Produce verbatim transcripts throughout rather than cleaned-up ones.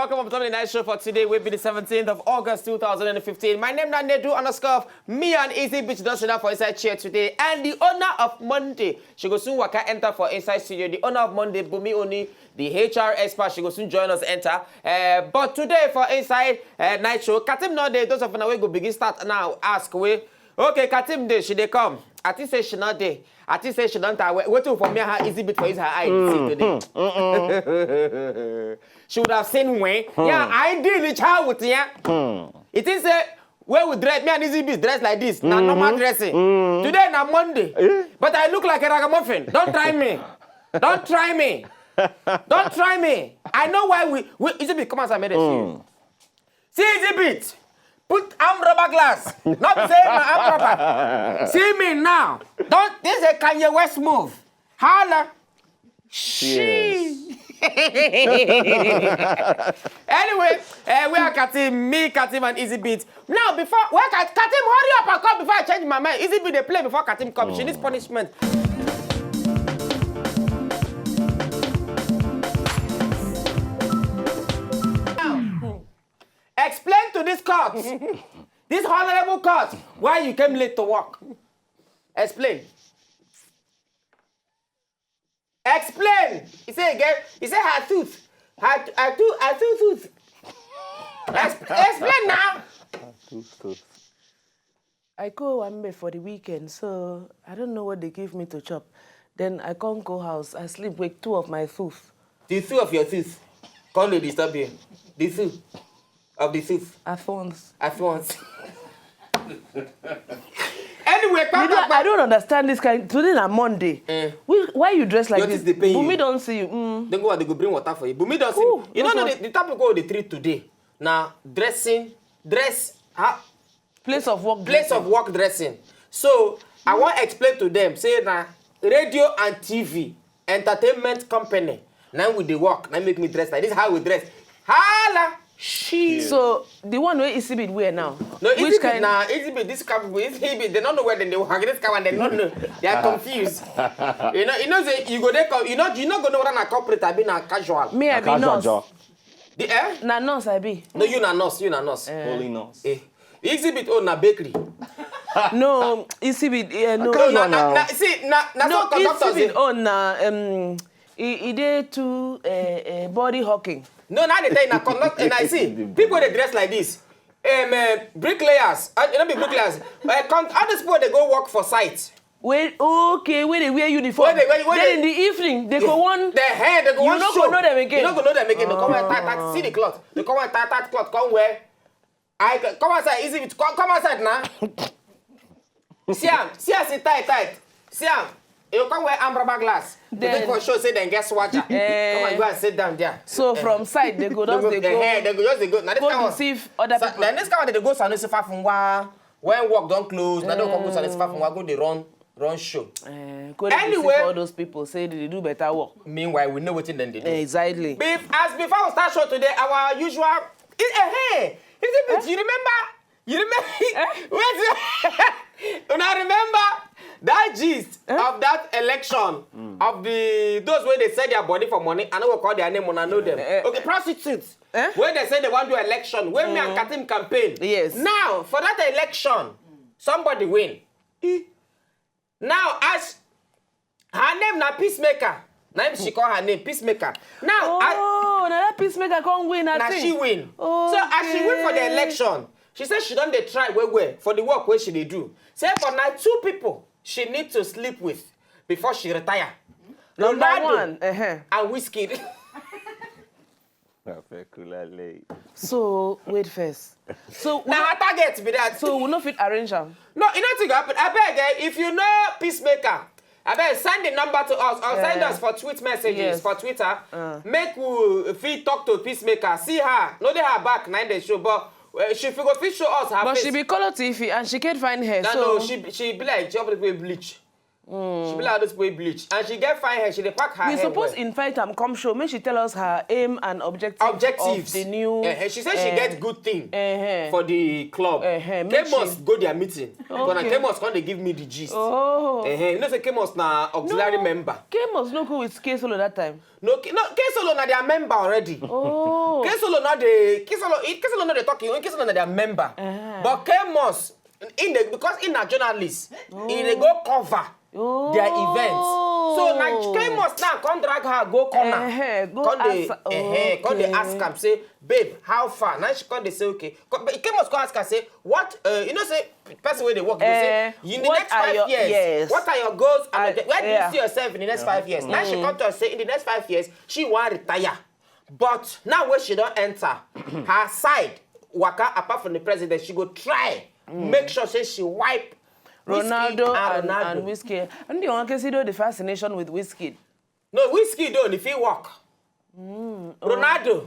Welcome up to the night show for today. Will be the seventeenth of August two thousand and fifteen. My name na Nedu underscore. Me and Easy Beat don sit down for inside chair today. And the owner of Monday, she go soon waka enter for inside studio. The owner of Monday, Bumi Oni, the H R expert, she go soon join us enter. Uh, but today for inside uh, night show, Katim no dey. Those of una wey go begin start now ask wey, okay, Katim dey, she dey come. I think say she no dey. I think say she don tire. Wait, wetin for me, her Easy Beat for use her eye see today. She would have seen when. Yeah, I did reach her with yeah. It is say where we dress, me and Easy Beat dress like this. Na normal dressing. Today na Monday. But I look like a ragamuffin. Don't try me. Don't try me. Don't try me. I know why we, we Easy Beat, come outside, make dem see you. See Easy Beat. Put arm rubber glass. Not be say na arm rubber. See me now. Don't, this is a Kanye West move. Holla. She. Anyway, uh, we are Katim, me, Katim, and Easy Beat. Now, before, well, Kat- Katim, hurry up and come before I change my mind. Easy Beat, they play before Katim come. She needs punishment. Now, explain to this court, this honorable court, why you came late to work. Explain. Explain. He say again. He say her tooth. Her, her tooth. Her tooth tooth. Ex- explain now. I go Wambe for the weekend, so I don't know what they give me to chop. Then I can't go house. I sleep with two of my tooth. The two of your tooth. Come dey disturb you. The two of the tooth. At once. At once. Anyway, You know, I don't understand this kind. Today na Monday. Eh. We, why you dress like Your this? teeth dey pain you. Bumi don't see you. Mm. Then go and they go bring water for you. Bumi don't see. Ooh, You know, don't no, the, the topic wey we dey treat today na dressing, dress, ha, Place of work. place of work dressing. So I wan explain to them say na radio and T V entertainment company na we dey work, na make me dress like this. How we dress? Hala. She. So the one wey Easy Beat wear now. No, Which Easy Beat kind? Na Easy Beat, this kind of Easy Beat, they don't know where they dey work. This kind one, they don't know. They are confused. You know, you know, say you go there, co- you know, you know, go know whether na corporate abi na casual. Me, I be nurse. The eh? Na nurse I be. No, you na nurse, you na nurse. Holy nurse. Eh. Exhibit own na bakery. No, Easy Beat. Uh, no, No, na, now. na, na, see, na, na no, so conductors Easy Beat dey- own na um, e, e dey too uh, uh, body hawking. No, now they tell you na conduct, and I see people they dress like this. Um, uh, bricklayers, uh, you know, be bricklayers. Uh, con- all these people they go work for site. Wait, okay, when they wear uniform. When they- when- when then they- in the evening they go one. The hair they go You one no show. Go know them again. You no go know them again. They come wear tight, tight. See the cloth. They come wear tight, tight cloth. Come wear. I c- come outside. Easy. Come, come outside now. See am. See am. See tight, tight. See am. You come wear arm rubber glass. They Then- take for show say they get swagger. Eh. Come and go and sit down there. So from side they go, They just go, they the go, hair, they go just they go. Now this go kind one- deceive other Sa- people. Now this kind one they go Sanusi far from wa. When work don't close, now they come go Sanusi far from wa go they run run show. Uh, go Anyway. Deceive all those people say they do better work. Meanwhile, we know what then they do. Exactly. Be- As before we start show today, our usual. It, eh, hey, is it? You remember? You remember? Wait. Una remember that gist of that election of the those where they sell their body for money? I know we call their name. Una know them. Eh, Okay, prostitutes. Eh? When they say they want to do election, when me and Katim campaign. Yes. Now for that election, somebody win. Now as her name na Peacemaker. Na him she call her name Peacemaker. Now I, Oh, now that Peacemaker can't win. I na think. She win. So as she win for the Okay. Election, she said she don dey try well well for the work wey she dey do. Say for na two people she need to sleep with before she retire. Number Ronaldo one. Uh-huh. And Wizkid. Perfect, Kulale. So wait first. So we Na no- her target be that. so we no fit arrange am. No, e no think happen. Abeg, eh, if you know Peacemaker, abeg send the number to us or send Eh. Us for tweet messages Yes. For Twitter. Uh. Make we fit talk to Peacemaker. See her, no dey her back na im dey show, but uh, she fit go fit show us her But face. She be color T V and she can't find hair. No, So no, she she be like she always wear bleach. She be like those people wey bleach, and she get fine hair. She dey pack her We hair suppose well. Invite am come show, make she tell us her aim and objective Objectives. Of the new. Eh, eh, she say she eh, get good thing eh, eh. for the club. Eh, eh, make Kemos she- go their meeting. But na Okay. Kemos come dey give me the gist. Oh. Eh, eh, you know say Kemos na auxiliary member. Kemos no go with K Solo that time. No, K- no, K Solo na their member already. Oh. K Solo no dey K Solo K Solo no dey talk. K Solo na their member. Eh. But Kemos in the because in na journalist, he dey go cover their events. So na Kemos now come drag her go corner. Eh, eh, go Come dey ask- eh, eh, come dey okay. Ask am say, "Babe, how far?" Now she come dey say, "Okay." Co- but Kemos come ask her say, "What?" Uh, you know say person wey dey work, you go say, Eh, "In the what next are five your- years, yes. what are your goals and I- objectives? Where do yeah. You see yourself in the next five years?" Now she come to us say, "In the next five years, she wan retire." But now wey she don enter, her side waka apart from the president, she go try make sure say she wipe Ronaldo Wizkid and, Ronaldo. And Wizkid. And the one can see the fascination with Wizkid. No, Wizkid don if he work. Ronaldo.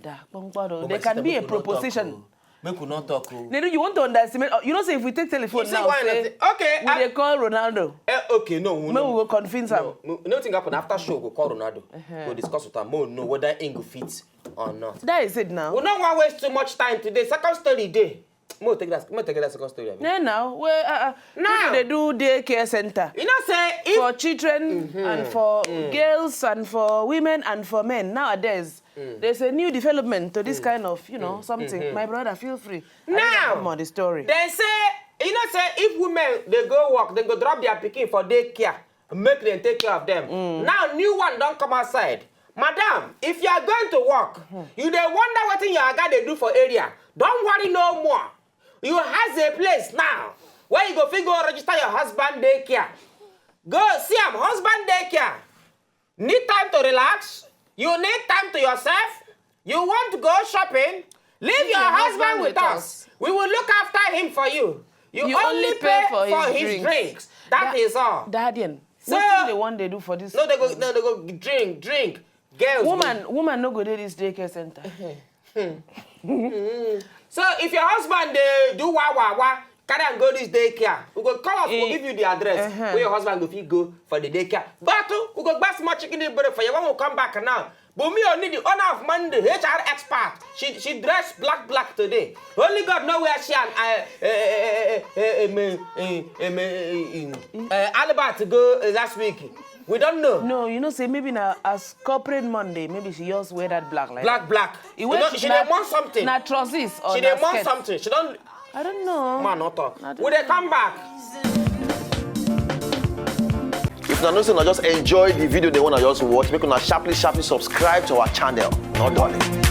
Da, kpọmkpọm. There can be a proposition. Make we not talk. Oh. Nedu, you want to underestimate? Uh, you know, say if we take telephone You see now, why say not? Okay, we I- dey call Ronaldo. Eh, okay, no, we Maybe no. We go convince him. No, no, nothing happen after show. Go call Ronaldo. Uh-huh. Go discuss with him. Mo know whether he go fit or not. That is it now. We no wan waste too much time today. Second story dey. Mo take that. Mo take that second story. Abi? Yeah, now we uh, uh, Now. People dey do daycare center You know say if for children and for girls and for women and for men nowadays. There's a new development to this kind of, you know, something. My brother, feel free. I don't Now. Come on the story. Dem say, you know say if women dey go work, dem go drop their pikin for daycare, make dem take care of them. Now new one don come outside. Madam, if you are going to work, you dey wonder wetin your oga dey do for area. Don't worry no more. You has a place now where you go fit go register your husband daycare. Go see am, husband daycare. Need time to relax? You need time to yourself? You want to go shopping? Leave your husband with us. We will look after him for you. You You only only pay pay for for his his drinks. drinks. That is all. Guardian, So- wetin they want they do for this? No, they go, no, they go drink, drink. Girls. Woman, woman no go dey this daycare center. So if your husband dey do wa wa wa, carry am go this daycare. We go call us, we go give you the address where your husband go fit go for the daycare. But uh, we go buy small chicken bread for you when we come back now. Bumi Oni, the owner of Monday, H R expert. She she dressed black black today. Only God know where she and uh, uh, uh, uh, uh, uh, uh, uh, uh, uh, uh, Albert go uh, last week. We don't know. No, you know say maybe na as corporate Monday, maybe she just wear that black like Black black. He You went know, to she na- dey want something. Na trousers or She na dey want skirt. Something. She don't. I don't know. Man, not talk. I don't We dey come back. If una know say una just enjoy the video, they wanna just watch, make una sharply sharply subscribe to our channel. No darling.